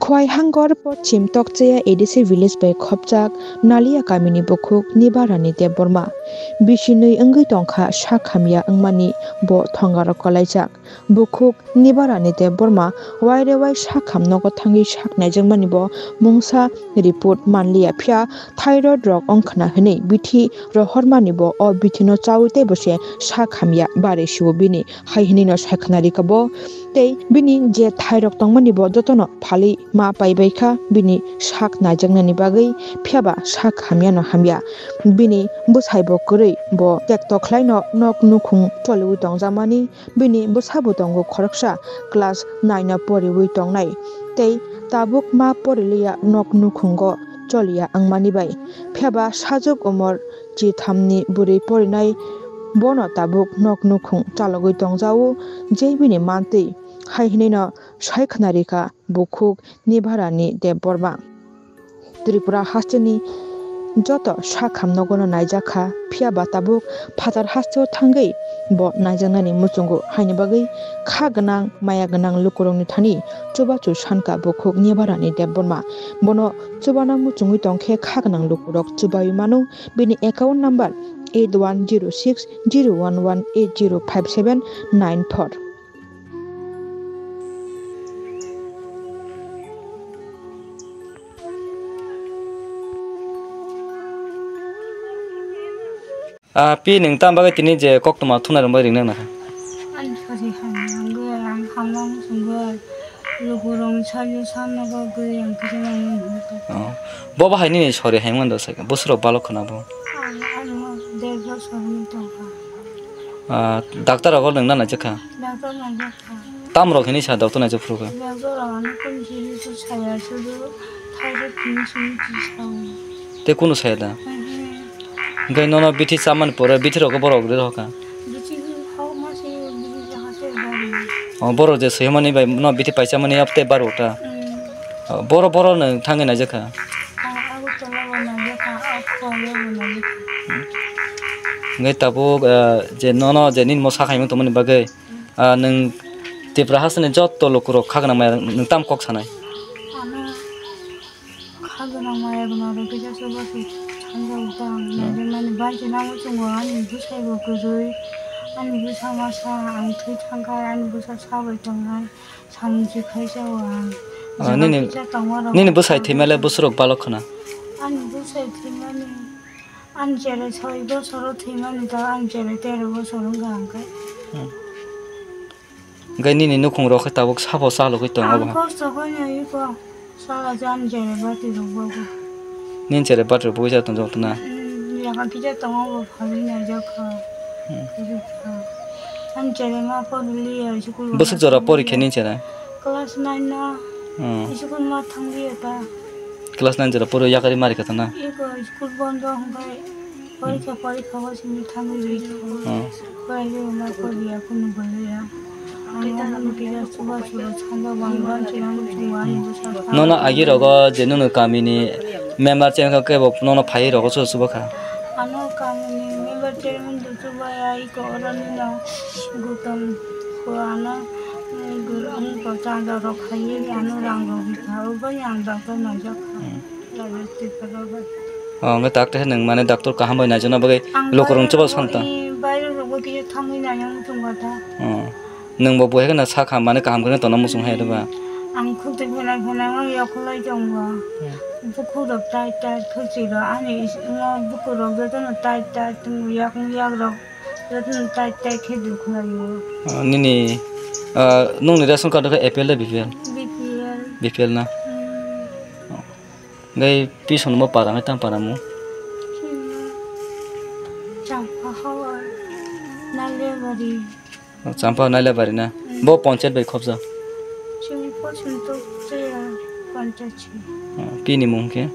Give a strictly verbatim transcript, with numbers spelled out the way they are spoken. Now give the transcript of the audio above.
Phuaihangor Pochim Tokchaya A D C village bai khopjak Nalia kamini bukhuk Nibarani Debbarma. Bisinwi wngwi tongkha sak hamya wngmani bo thongaro kwlaijak. Bukhuk Nibarani Debbarma waire wai sak hamnogo thangwi sak naijakmani bo mungsa report manliya, phiya thyroid rok wngkhna hwnwi bithi rohormani bo o bithino chaui teibo se sak hamya bare siwo bini. Hai hinwi no sai khna rikha bo. Tei bini je thairok tongmani bo jotono phalwi ma paibai kha bini sak naijaknani bagwi, phiyaba sak hamya no hamya. Bini bwsai bo kwrwi, bo tekto khlaino nok nukhung choliwi tongjakmani. Bini bwsa bo tongo khoroksa class nine o poriwi tongnai tei tabuk ma poriliya nok nukhungo choliya wngmani bai. Phiyaba sajwk umor chithamni bwrwi porinai bono tabuk nok nukhung chalogwi tongjao, je bini mantwi hai hinwino sai khna rikha bukhuk Nibarani Debbarma. Tripura hasteni joto sak hamnogono naijakha, phiyaba tabuk phatar hasteo thangwi bo naijaknani muchungo, haini bagwi kha gwnang maya gwnang lukurokni thani chubachu sankha bukhuk Nibarani Debbarma. Bono chubana muchungwi tongkhe kha gwnang lukurok chubaui mano. Bini account number eight one zero six zero one one eight zero five seven nine four. Ah, pi nwng tam bagwi tini je koktwma thumnai rwmani ringnai nangkha? Ani sori hamya wngwi ang hamya muchungwi lukurokni sakni sakno bagwi ang kisa nangmani hwnwi tongkha. Oh. Bo bahai nini sori hai mando sai kha, bwswrok balok khwna bo? Ang, ano der bosor wngwi tongkha. Ah, doctor rogo nwng na naijak kha? Doctor naijak kha. Tam rok hini sa doctor naijak phuru kha? Doctor rok ano kung sini su saya sudu thaijak kung sini su sao. Te kunu saya da? Mhm. Hingke nono bithi chamani pore bithi rogo borok ri rok kha? Bithi hok ma se bithi jaga se bari. Oh, borok je soyamani bai no bithi paichamani apte baro ta? Mm. Oh, boro, boro no thangwi naijak kha? Ah, Agartala bo naijak kha, ah, Koya bo naijak kha. Hingke tabuk, ah, je nono je nini mo sakhaimung tongmani bagwi, ah, nwng Tripura hasteni jotto lukurok khagwna maya nwng tam kok sanai? Ano khagwna maya gwnarok kisa soba se sanjak tang, hmm, naijak nani bai se nang muchungo ani bwsai bo kwrwi, ani bwsa masa ang thwi thangkha, ani bwsa sabai tongnai. Samung se khaisa o ang. Ah, jaga nini, kisa tongo rok nini bwsai thwimale bwswrok balok khwna? Ani bwsai thwimani, ani cherai soi bosoro thwimani ta, ani cherai tero bosor wngkha hwnkhe. Hmm. Hwnkhe nini nukhung rok khe tabuk sabo chalogwi tongo. Ang bo kosto khaino iko. Sala je ani cherai bati rok bo. Nini cherai bati rok bo kisa tongjak tongna? Hmm, yakha kisa tongo bo phalwi naijak kha. Hmm. Kwrwi kha. Ani cherai ma poriliya school. Bwswk jora porikha nini cherai? Class nine na. Hmm. School ma thangliya ta. Class nine jora poro yakari mari kha tongna? Iko school bondo hwnkhe porikha porikha o simi thangwi rwi kha. Hmm. Porikha ma poriya kunu bwlaiya. Ang ano kisa chuba chuba sanda bang bang chwla muchungo ani bwsa. Nono agi rogo je nono kamini member chengkha kebo nono phai rogo chuba chuba kha? Ano kamini member chairman do chuba ya iko oro nino gutom ko ano, mm, gu-, ang ko chanda rok khaiwi ano rang rok bikha o bai ang doctor naijak kha. Hmm. Private Tripura bai. Oh, hwnkhe doctor khe nwng mane doctor kaham bai naijakna bagwi lukurok chuba santa. Ang bairok rogo kisa thangwi naina muchung kha ta. Oh. Nwng bo bo hai kheno sak ham mane kaham kheno tongna muchung hai ba. Ang khuk twi phena phena wng yakhulai tong ba. Hmm. Bukhuk rok tai tai khwchwirok ani is-, imo bukhuk rok jotono tai tai tong yak yak rok jotono tai tai khe dukhlaio. Ah, nini, ah, nungni ration card khe A P L de B P L? B P L. B P L na? Hmm. Oh. Gai pisongo para ngai tang para mo? Chini Champa Hawa Naliabari. Champa Naliabari na? Mm. Bo panchayat bai khobja? Chini Pochim Tokchaya panchayat si. Ah, pini mung khe?